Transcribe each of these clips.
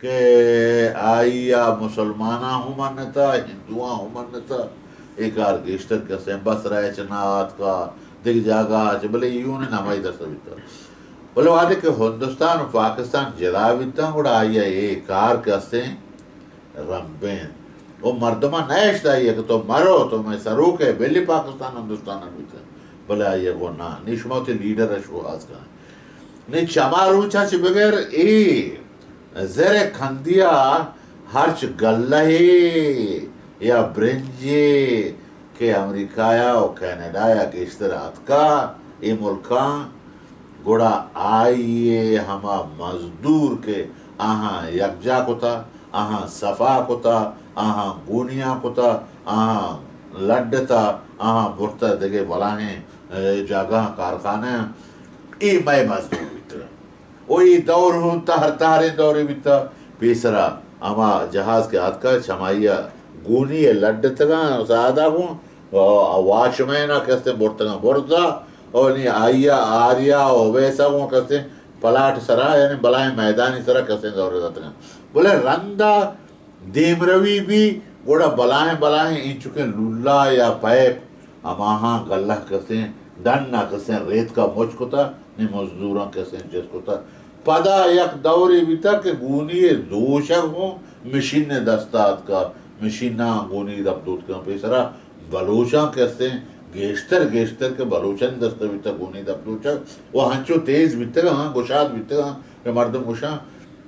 کہ آئی ءَ مسلماناں ہوں منتا، ہندواں ہوں منتا، اے کار گیشتر کسیں بصرہ ءَ چہ نہ آتکا، دگہ جاگہ ءَ چہ، بلے یونین ہمائی دست ءَ بیتا۔ بلے وہدے کہ ہندوستان و پاکستان جدا بیتاں، گڑا آئی ءَ اے کار کسیں رمبیں۔ او مردماں نہ اشت آئی ءَ کہ تو مرو، تو مئے سروک ئے، بلی پاکستان ہندوستان ءَ بیتہ۔ بلے آئی ءَ گو نہ، نی شما وتی لیڈر ءَ شوہاز کن۔ نی چما روچاں چہ بگر اے زر کندیا ہرچ گلہے یا برنجے کہ امریکایا و کینیڈایا گیشتر آتکا اے ملکاں، گڑا آئی ءَ ہما مزدور کہ آہاں یکجا کتا، آہاں صفا کتا، آہاں گونیاں کتا، آہاں لڈتا، آہاں برتا دگہ بلاہیں، اے، جاگہاں، کارخانہ، اے مئے مزدور بیتگ۔ و اے دور ہوں تہر تہریں دورے بیتا۔ پیسرا ہما جہاز کہ آتکا، چمائی ءَ گونی ءَ لڈتگاں، سادا گوں، و واچمین ءَ کستے برتگاں، برزا، و نی آئی ءَ آریا و ویسا گوں کستے پلاٹ سرا، یعنی بلائیں میدانی سرا کستے دورے داتگاں۔ بلے رندا دیمروی بی، گڑا بلاہیں بلاہیں اینچکیں لولا یا پائپ ہماہاں گلہ کسیں ڈن ءَ کسیں ریتک ءَ مچ کتہ، نی مزدوراں کسیں چست کتہ۔ پدا یک دورے بیتہ کہ گونی ءِ دوشگ ہوں مشین ءِ دست ءَ آتکہ، مشیناں گونی دپ دوتکاں۔ پیسرا بلوچاں کسیں گیشتر گیشتر کہ بلوچانی دست ءَ بیتہ گونی دپ دوچگ، و ہنچو تیز بیتگ آں، گشاد بیتگ آں کہ مردم گوشاں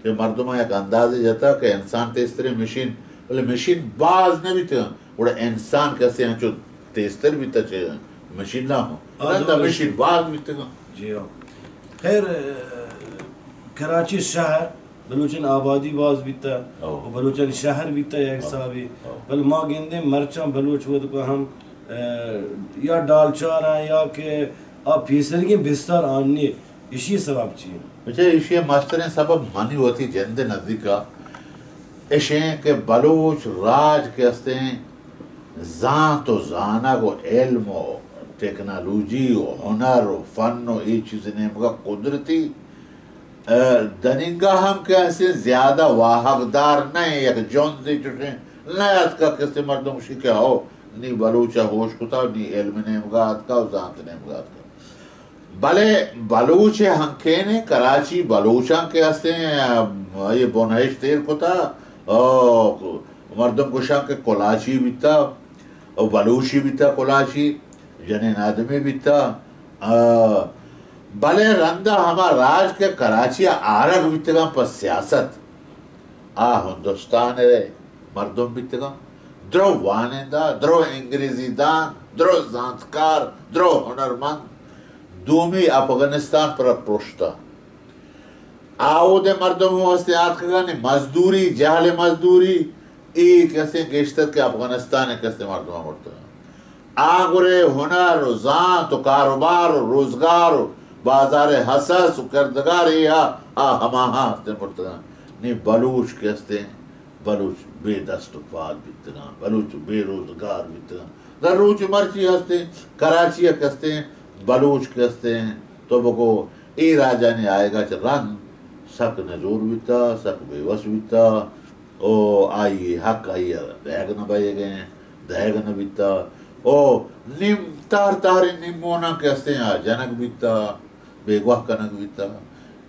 کہ مردماں یک اندازے جتہ کہ انسان تیزتریں مشین، بلے مشین باز نہ بیتگاں، گڑا انسان کسے انچو تیزتر بیتہ چہ مشین ءَ ہوں۔ آ، رندا درست۔ مشین باز بیتگاں۔ جی ہاں۔ خیر، کراچی شہر، بلوچن آبادی باز بیتہ، او۔ و بلوچن شہر بیتہ یک او۔ حسابی۔ او۔ بل ما گندیں مرچاں بلوچ وت کو ہم، اے، یا ڈالچار ہیں یا کہ آ پیسرگیں بستار آنی ایشی ءِ سبب چی انت؟ بچے، ایشی ءِ مستریں سبب منی وتی جند ءِ نزیک ءَ ایش انت کہ بلوچ راج کہ استیں زانت و زانگ و علم و ٹیکنالوجی و ہنر و فن و اے چیز نیمگا قدرتی، ء، دننگا ہم کہ استیں زیادہ واہگدار نہ انت، یک جندے چوشیں نہ اتکا کہ استیں مردم گوشی کہ ہو نی بلوچ ء ہوش کتا، نی علم نیمگا اتکا و زانت نیمگا اتکا۔ بلے بلوچ ء ہنکین ء کراچی بلوچاں کہ ہستیں، آئی ء بنہشت ایر کتا، آ، مردم گوشاں کہ کلاچی بیتا، او بلوچی بیتا کلاچی، جنین آدمی بیتا، آ، بلے رندا ہما راج کہ کراچی ء آرگ بیتگاں پہ سیاست، آ ہندوستان ء مردم بیتگاں، درو وانندہ، درو انگریزی دان، درو زانتکار، درو ہنرمند، دومی افغانستان پر پروشتا۔ آود ء مردم ہوں ہستے آتکگانی مزدوری، جہل مزدوری، اے کسے گیشتر کہ افغانستان ء کسے مردم مرتگاں۔ آ گرے ہنر و زانت و کاروبار و روزگار و بازار حساس و کردگار اے آ، آ ہماہاں ہستیں برتگاں۔ نی بلوچ کہ ہستیں، بلوچ بے دست و پاد بیتگاں، بلوچ بے روزگار بیتگاں۔ در روچ مرچی ہستیں، کراچی ء کہ ہستیں، بلوچ کہ ہستیں، تو بگو اے راجانی آیگا چہ رند سک نزور بیتا، سک بے وس بیتا۔ او آئی حق آئی ء دئیگ نہ بئیگ ء، دئیگ نہ بیتا۔ او نیم تہر تہریں نیموناں کہ ہستیں آ جنگ بیتا، بیگواہ کنگ بیتا۔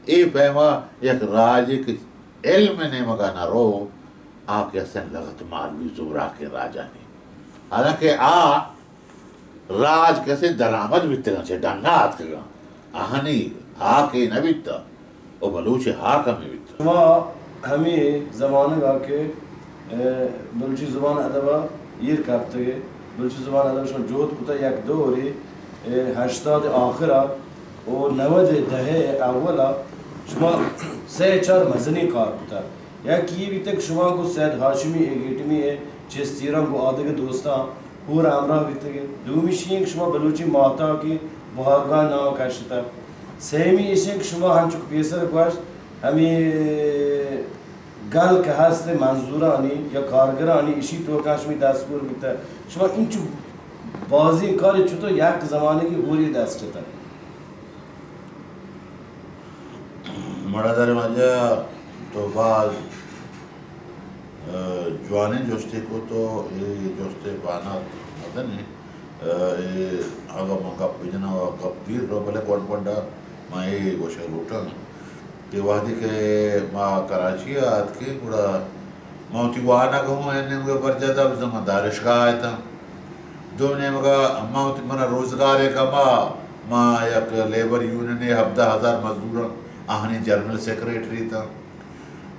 اے پیما یک راجے کہ علم ء نیمگا نہ رو، آ کہ ہستیں لگتمال بی زوراکیں راجانی۔ حالانکہ آ راج کسے درآمد بیتگاں، چہ ڈنا آتکگاں۔ آہانی ہاک اے نہ بیتا، و بلوچ ہاک ہمے بیتا۔ شما ہمے زمانگا کہ، اے، بلوچی زبان ادبا ایر کپتگے، بلوچی زبان ادب شما جہد کتا یک دورے، اے، ہشتاد آخرا و نود دہے اولا شما سہ چار مزنیں کار کتا۔ یکے اے بیتگ شما گوں سید ہاشمی اکیڈمی ء چست ایران گوں آدگہ دوستاں ہور ہمراہ بیتگ ات۔ دومی ایشی انت کہ شما بلوچی ماہتاک ء بہارگاہ نام کشتگ۔ سیمی ایش انت کہ شما ہنچو کہ پیسر گوشت ہمے گل کہ ہست منظورانی یا کارگرانی ایشی توکا شمی دستگور بیتگ۔ شما اینچو بازیں کارے چطور یک زمانگی ہوری دست جتگ؟ مڑادار واجہ، تو باز جوانیں جستے کو تو اے جستے بانات مدن اے، اگاں من گپ بجناں و گپ دیر رو، بلے گونڈ گونڈا من اے گوشگ لوٹاں کہ وہدے کہ ما کراچی ء آتکیں گڑا ما وتی وانگ ہوں اے نیمگ ء برجاہ داشت، بزاں ما دانشگاہ ء اتاں۔ دو نیمگ ء ما وتی، منا روزگار ء کما، ما یک لیبر یونین ء ہبدہ ہزار مزدوراں آہانی جنرل سیکریٹری اتاں۔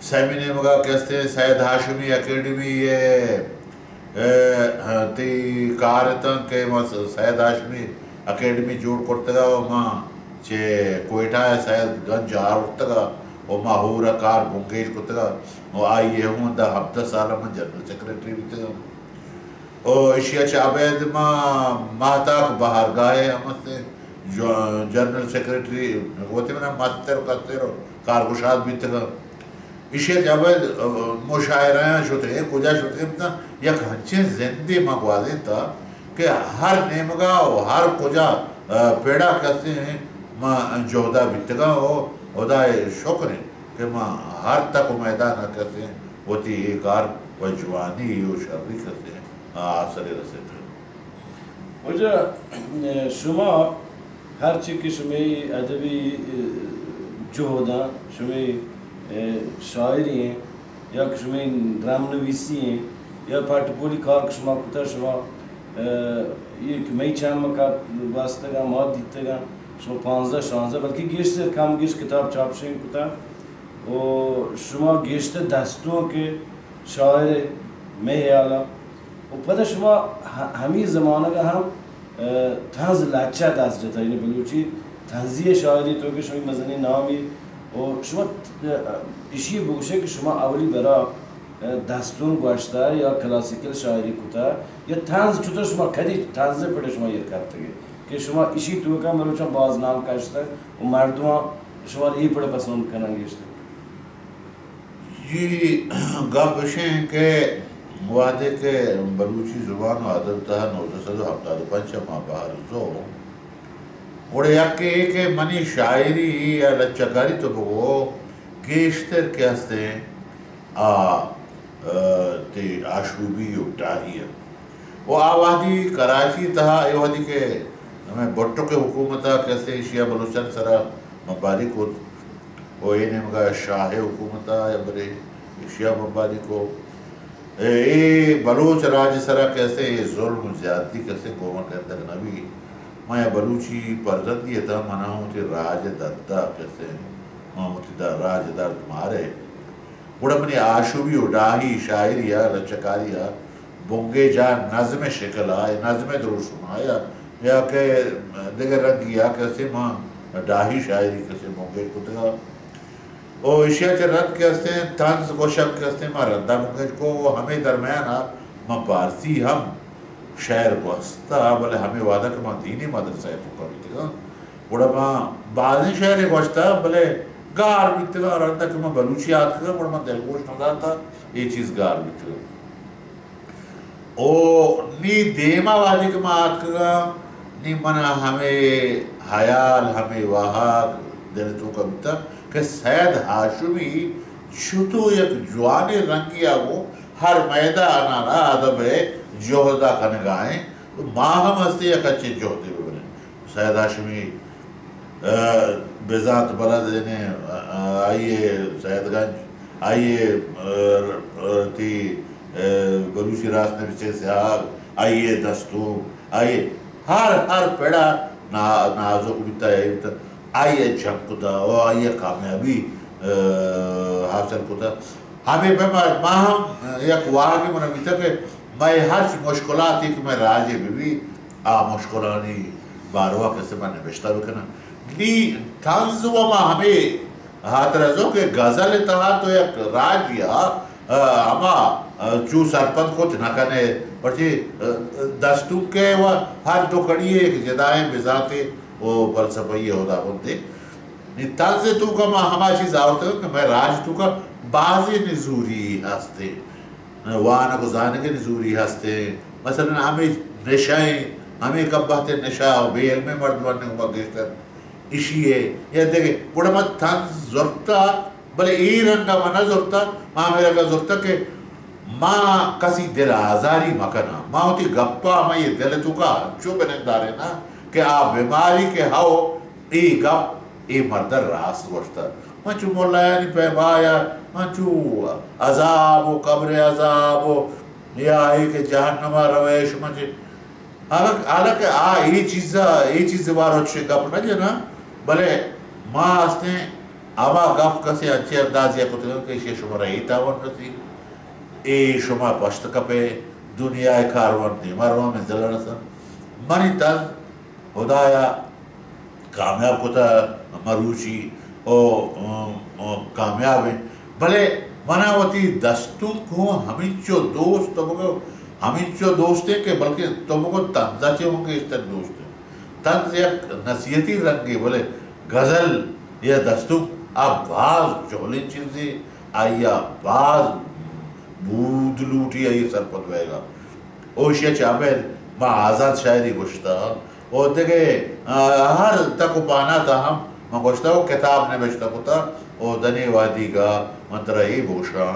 سیمی نیمگ ء کہ استیں سید ہاشمی اکیڈمی ء، ء، تئی کار اتاں کہ ما س-، سید ہاشمی اکیڈمی جوڑ کرتگ ء ما چہ کوئٹہ ء سید گنج آورتگ ء ما ہور ء کار بنگیج کتگ ء آئی ء ہوں دہ ہبدہ سال ء من جنرل سیکرٹری بیتگ ء۔ او ایشی ء چہ ابید ما ماہتاک بہارگاہ ء ہم استیں جو-، جنرل سیکرٹری وتی منا مستر و کستر و کارگشاد بیتگ۔ ایشی ء چہ ابید، ء، مشاعرہاں شتگیں، کجا شتگیں بزاں یک ہنچیں زندے ما گوازینتا کہ ہر نیمگا و ہر کجا، ء، پڑا کسیں ما جہدا بیتگاں و خدائے شکر انت کہ ما ہر تک و میدان ء کسیں وتی اے کار و جوانی و شری کسیں آسرے رسیتگ۔ واجہ، شما ہرچی کہ شمئے ادبی، ء، جہد ء، شمئے، ء، شاعری ایں یا کہ شمئے درام نویسی ایں یا پٹ پولی کار کہ شما کتہ، شما، ء، یک مئی چم ء کار گوستگ ء ما دیتگ ء، شما پانزدہ شانزدہ بلکہ گیشتر کم گیش کتاب چاپ شنگ کتہ۔ و شما گیشتر دستونک شاعر ئے مئے ہیال ء۔ و پدا شما ہ-، ہمے زمانگ ء ہم، ء، طنز لچہ دست جتا، یعنی بلوچی طنزی شاعری تو کہ شمئے مزنیں نامی و شما، ء، اشی بگوشے کہ شما اولی برا، ء، دستونک گوشتہ یا کلاسیکل شاعری کتہ یا طنز چطور شما کدی طنز پڑ شما ایر کرتگے؟ کہ شما اشی توکا مروچاں باز نام کشتگ و مردماں شما اے پڑ پسند کنن گیشتر۔ جی، گپ اش انت کہ وہدے کہ بلوچی زبان و ادب تہا نوزدہ سد و ہپتاد و پنچ ء ما بہر زو، گڑا یکے اے کہ منی شاعری یا لچہ کاری تو بگو گیشتر کہ ہستیں آ، ء، تئی آشوبی و ڈاہی ء۔ و آ وہدی کراچی تہا اے وہدی کہ ہمے بھٹو کے حکومت ء کسے ایشی ء بلوچانی سرا بمباری کت و اے نیمگا شاہ حکومت ء یا برے ایشی ء بمباری کو۔ اے، اے بلوچ راج سرا کسے اے ظلم و زیادتی کسے گوما گندگ نہ بی۔ ما یا بلوچی پرزندی اتاں، منا ہوں وتی راج درد ء کسے، ما وتی دا-، راج درد مارے۔ گڑا منی آشوبی و ڈاہی شاعری ء لچہ کاری ء بنگیج ء نظم ء شکل ء، نظم ء دروشم ء یا، یا کہ دگہ رنگی ء کسے ما ڈاہی شاعری کسے بنگیج کتگ ء۔ او ایشی ء چہ رند کہ استیں طنز گوشگ کہ استیں ما رندا بنگیج کو و ہمے درمیان ء ما پارسی ہم شعر گوستہ، بلے ہمے وہدا کہ ما دینی مدرسہ ء توکا بیتگاں، گڑا ما بازیں شعرے گوشتہ، بلے گار بیتگاں، رندا کہ ما بلوچی آتکگاں، گڑا ما دلگوش نہ داتہ، اے چیز گار بیتگاں۔ او نی دیما وہدے کہ ما آتکگاں، نی منا ہمے حیال، ہمے واہگ دل توکا بیتہ کہ سید ہاشمی چتو یک جوانیں رنگے ء گوں ہر میدان ء ادب ء جہد ء کنگا ایں۔ ما ہم ہستیں یک انچیں جہدے بہ بریں۔ سید ہاشمی، ء، بزانت بلد، یعنی، ء، آئی ء سید گنج، آئی ء، ء، تئی، ء، بلوچی راست نبیسگ سیاہگ، آئی ء دستونک، آئی ء ہر، ہر پڑا نا-، نازک بیتا، آئی بیتا۔ آئی ء جنگ کتا و آئی ء کامیابی، ء، حاصل کتا۔ ہمے پیم ء ما ہم یک واہگے من بیتا کہ مئے ہرچ مشکلاتے کہ مئے راج ء بہ بی، آ مشکلانی باروا کسے من نبشتہ بکناں۔ نی طنز و ما ہمے ہاترا زو کہ غزل ء تہا تو یک راجی ء، ء، ہما، ء، چو سرپد کت نہ کن ئے، پرچے، ء، دستونک ء و ہر دو کڑی ء یک جدائیں بزاتے و فلسفہ ء ہدا بندے۔ نی طنز ء توکا ما ہما چیز آورتگ کہ مئے راج توکا بازیں نزوری ہستیں، وانگ و زانگ ء نزوری ہستیں، مثلاً ہمے نشہ ایں، ہمے کبہتیں نشہ و بے علمیں مردمانی گوما گیشتر ایشی ء یا دگہ۔ گڑا ما طنز زرتا، بلے اے رنگ ء ما نہ زرتا، ما ہمے رنگ ء زرتا کہ ما کسی دل آزاری مکناں، ما وتی گپا ہمے دل توکا انچو بننداریناں کہ آ بیماری کہ ہو، اے گپ اے مرد راست گوشتہ۔ من چو ملایانی پیما یا من چو عذاب و قبر عذاب و یا اے کہ جہنما روئے شما چے، حالانکہ، حالانکہ آ اے چیزا، اے چیز بارو چے گپ نہ جناں، بلے ما ہستیں ہما گپ کسے انچیں اندازے ء کتگ انت کہ ایشی ء شمارا اے تاوان رسی، اے شما پشت کپے، دنیا ء کاروان دیما روان، منزل ء رسن۔ منی تن ہدایا کامیاب کتہ مروچی او، ام، ام، کامیاب انت، بلے منا وتی دستونک ہوں ہمینچو دوست تو بگو، ہمینچو دوست انت کہ بلکہ تو بگو تنزا چہ ہوں گیشتر دوست انت۔ طنز یک نصیحتی رنگے، بلے غزل یا دستونک آ باز جہلیں چیزے، آئی ء باز بود لوٹی آئی سرپد بئیگ ء۔ او ایشی ء چہ ابید ما آزات شاعری گوشتہ او دگہ، آ، ہر تک و پہنات ء ہم من گوشتہ او کتاب نبشتہ کتہ او دنے وہدیگ ء من ترا اے بوشاں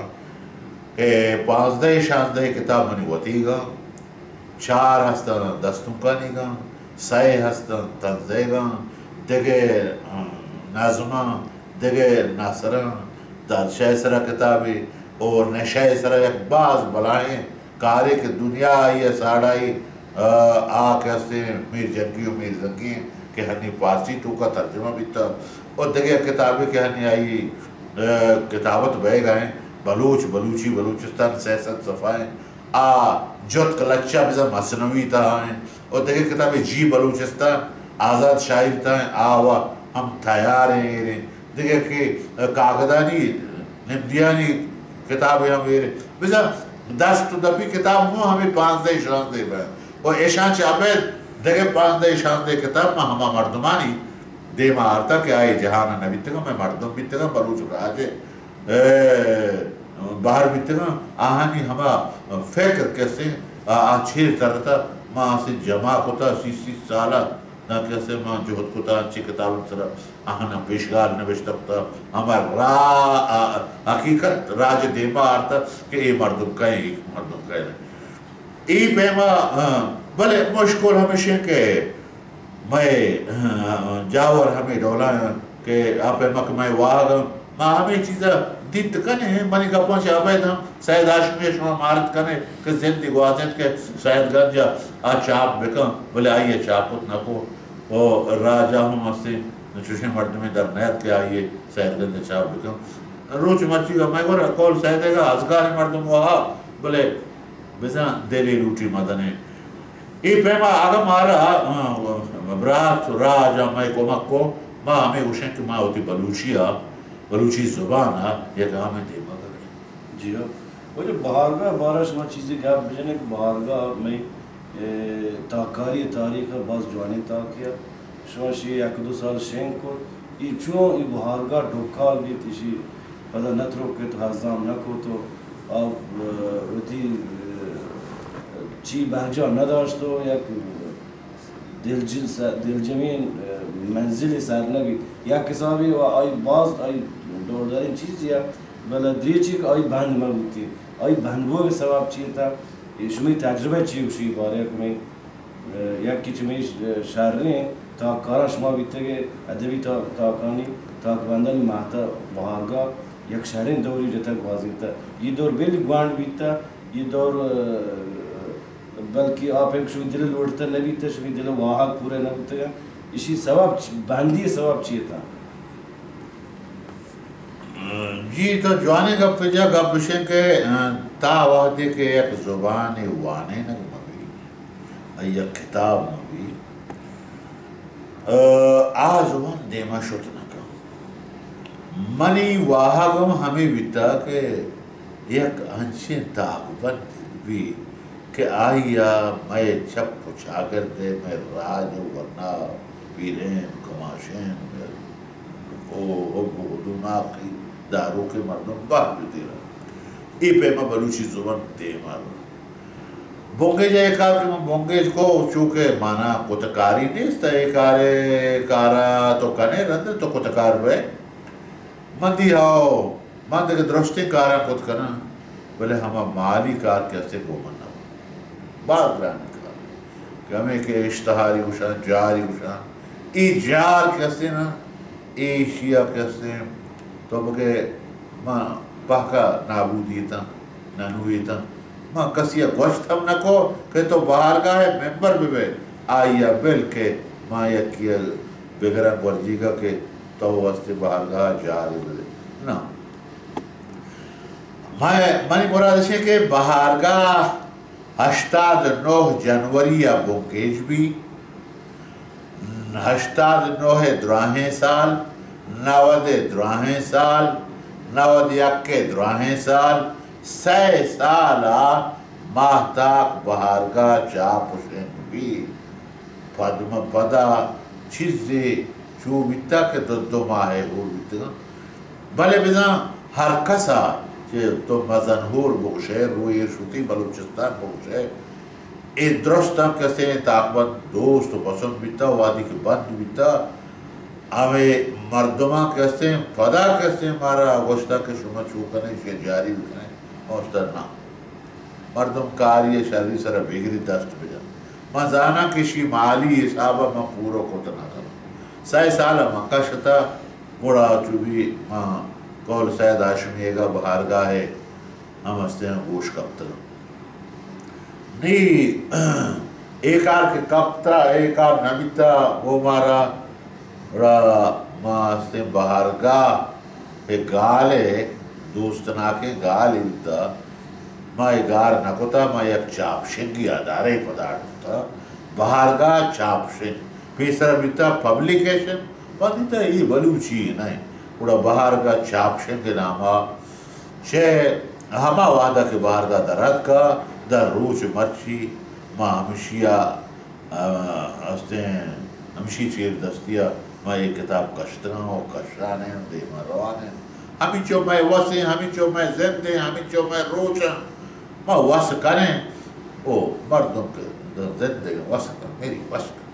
کہ پانزدہ شانزدہ کتاب منی وتیگ ء۔ چار ہستاں دستونکانیگاں، سئے ہستاں تنزئیگاں، دگہ، آ، نظماں، دگہ نثراں، دادشاہ ء سرا کتابے او نشہ ء سرا یک باز بلاہیں کارے کہ دنیا آئی ء ساڑائی، آ، آ کہ ہستیں میر جنگی و میر زنگی انت کہ ہنی پارسی توکا ترجمہ بیتا او دگہ یک کتابے کہ ہنی آئی، آ، کتابت بئیگا انت بلوچ، بلوچی، بلوچستان، سئے سد صفحہ انت۔ آ جتک لچہ بزاں مثنوی تہا انت و دگہ کتابے جی بلوچستان آزات شاعری تہا انت، آ و ہم تیار انت، ایر انت۔ دگہ کہ کاگدانی نمدیانی کتابے ہم ایر انت۔ بزاں دست و دپی کتاب ہوں ہمے پانزدہ شانزدہ بہ انت و ایشاں چہ ابید دگہ پانزدہ شانزدہ کتاب ما ہما مردمانی دیما آرتا کہ آئی جہان ء نہ بیتگاں، مئے مردم بیتگاں، بلوچ راج ء اے، بہر بیتگاں، آہانی ہما فکر کسیں، آ، آ چیر ترتہ، ما اسے جمع کتہ، سی سی سالہ، نا کسے ما جہد کتہ، انچیں کتابانی سرا آہانا پیشگال نبشتہ کتہ، ہما را، آ، حقیقت راج دیما آرتہ کہ اے مردم کئے، اے مردم کئے۔ اے پیما، آ، بلے مشکل ہمیش انت کہ مئے، آ، جاور ہمے ڈولا انت کہ آ پیما کہ مئے واہگ انت، ما ہمے چیزا دیت کنیں، منی گپاں چہ ابید ہم سید ہاشمی ء شما مارت کنیں کہ زندی گوازینت کہ سید گنج ء آ چاپ بکن، بلے آئی ء چاپ کت نہ کو۔ و راجا ہم ہستیں چوشیں مردمے در نیت کہ آئی ء سید گنج ء چاپ بکن۔ روچ مرچی مئے گورا قول سید ء ازگار مردم وہا، بلے بزاں دلے لوٹی مزنیں۔ اے پیما اگاں مارا، آ، برات راج ء مئے کمک کو، ما ہمے گوشیں کہ ما وتی بلوچی ء، بلوچی زبان ء یک گامے دیما بریں۔ جی ہاں۔ واجہ بہارگاہ بارہ شما چیزے گپ بجنے کہ بہارگاہ مئے، اے، تاکاری تاریخ ء باز جوانیں تاکے ء۔ شما شی یک دو سال شنگ کت، ای چون ای بہارگاہ ڈکال بیت، ایشی پدا نہ ترکت، ہرزام نہ کت و آ، وتی، چی برجا نہ داشت و یک دلجم-، دلجمین منزلی سر نہ بیت۔ یک حسابی و آئی باز آئی ڈولدارین چیزی ہے، بلے دریچی کہ آئی بند مہ بوتی۔ آئی بند بوگ سبب چی تا؟ شمی تجربہ چی گوشی بارے کمی؟ یکے چہ مئے شریں تاککاراں شما بیتگ ئے، ادبی تا-، تاکانی، تاکبندانی مہتہ بہارگاہ یک شریں دورے جتگ گوازینتہ۔ اے دور بل گونڈ بیتہ، اے دور، بلکہ آ پیم شمی دل لوٹتہ نہ بیتہ، شمی دل واہگ پورہ نہ بوتگ۔ اشی سبب چ-، بندی سبب چی اتاں؟ جی، تو جوانیں گپ جا، گپ گوشیں کہ، آ، تا وہدے کہ یک زبانے وانینگ مہ بیت، آئی یک کتاب مہ بیت، آ، آ زبان دیما شت نہ کن۔ منی واہگ ہم ہمے بیتا کہ یک انچیں تاکبندے بہ بیت کہ آئی ء مئے چپ و چاگرد ء مئے راج و ورنا پیرین کماشین ء و حب و ہدوناکی داروکیں مردم بہر بہ دیراں۔ اے پیما بلوچی زبان دیما رو۔ بنگیج ء اے کار کہ من بنگیج کو، چونکہ مانا کتکاری نیست، اے کارے، کارا تو کنے رند تو کتکار بئے۔ من دی ہاؤ، من دگہ درستیں کاراں کت کناں۔ بلے ہما مالی کار کہ ہستیں گوں من نہ بنت۔ باز گرانیں کار کہ ہمے کہ اشتہاری گوشاں، جاری گوشاں، اے جار کہ ہستیں نا، ایشی ءَ کہ ہستیں تو بگے ما پہکا نابودی اتاں، ننوی اتاں۔ ما کسی ءَ گوشت ہم نہ کو کہ تو بہارگاہ ءِ ممبر بہ بئے، آئی ءَ بل کہ ما یکی ءَ بگراں گورجیگ ءَ کہ تو واسطے بہارگاہ ءَ جارے بدے۔ نہ۔ مئے، منی مراد اش کہ بہارگاہ ہشتاد نو جنوری ءَ بنگیج بی، ہشتاد نو ءِ دراہیں سال، نود ءِ دراہیں سال، نود یک ءِ دراہیں سال، سئے سال ءَ ماہتاک بہارگاہ چاپ و شنگ بی۔ پد مہ پدا چیزے چو بیتگ کہ دو دو ماہ ءَ ہور بیتگ انت۔ بلے بزاں ہر کس ءَ چہ تو مزن ہور بگوش ئے، روئے شتی بلوچستان بگوش ئے، اے درستاں کسے تاکبند دوست و پسند بیتگ، وہدی کہ بند بیتگ، ہمے مردماں کسے پدا کسے مارا گوشتگ کہ شما چو کن ئے، ایشی ءَ جاری بکن ئے، ما گوشتگ نہ۔ مردم کاری ءِ شری سرا بگری دست بجن۔ من زاناں کہ شی مالی حساب ءَ من پورو کت نہ کناں۔ سئے سال ءَ من کشتہ، گڑا چو بی من قول سید ہاشمی ئیگ ءَ بہارگاہ ءَ ہم ہستیں گوش کپتگ۔ نی اے کار کہ کپتہ، اے کار نہ بیتہ، گوں مارا گڑا ما ہستیں بہارگاہ ءِ گال ءِ دوستناکیں گالے بیتہ۔ ما اے گار نہ کتہ، ما یک چاپشنگی ادارہ ءَ پداڑ کتہ۔ بہارگاہ چاپشنگ، پیسرا بیتہ پبلیکیشن، ما دیتہ اے بلوچی نہ انت۔ گڑا بہارگاہ چاپشنگ ءِ نام ءَ چہ ہما وہد ءَ کہ بہارگاہ در اتکہ، داں روچ مرچی ما ہمشی ءَ آ، ہستیں ہمشی چیر دستی ءَ ما اے کتاب کشتگاں و کشان ایں، دیما روان ایں۔ ہمینچو مئے وس ایں، ہمینچو مئے زند ایں، ہمینچو مئے روچ ایں، ما وس کنیں۔ او مردم کہ زندگ ایں، وس کن، میری وس کن۔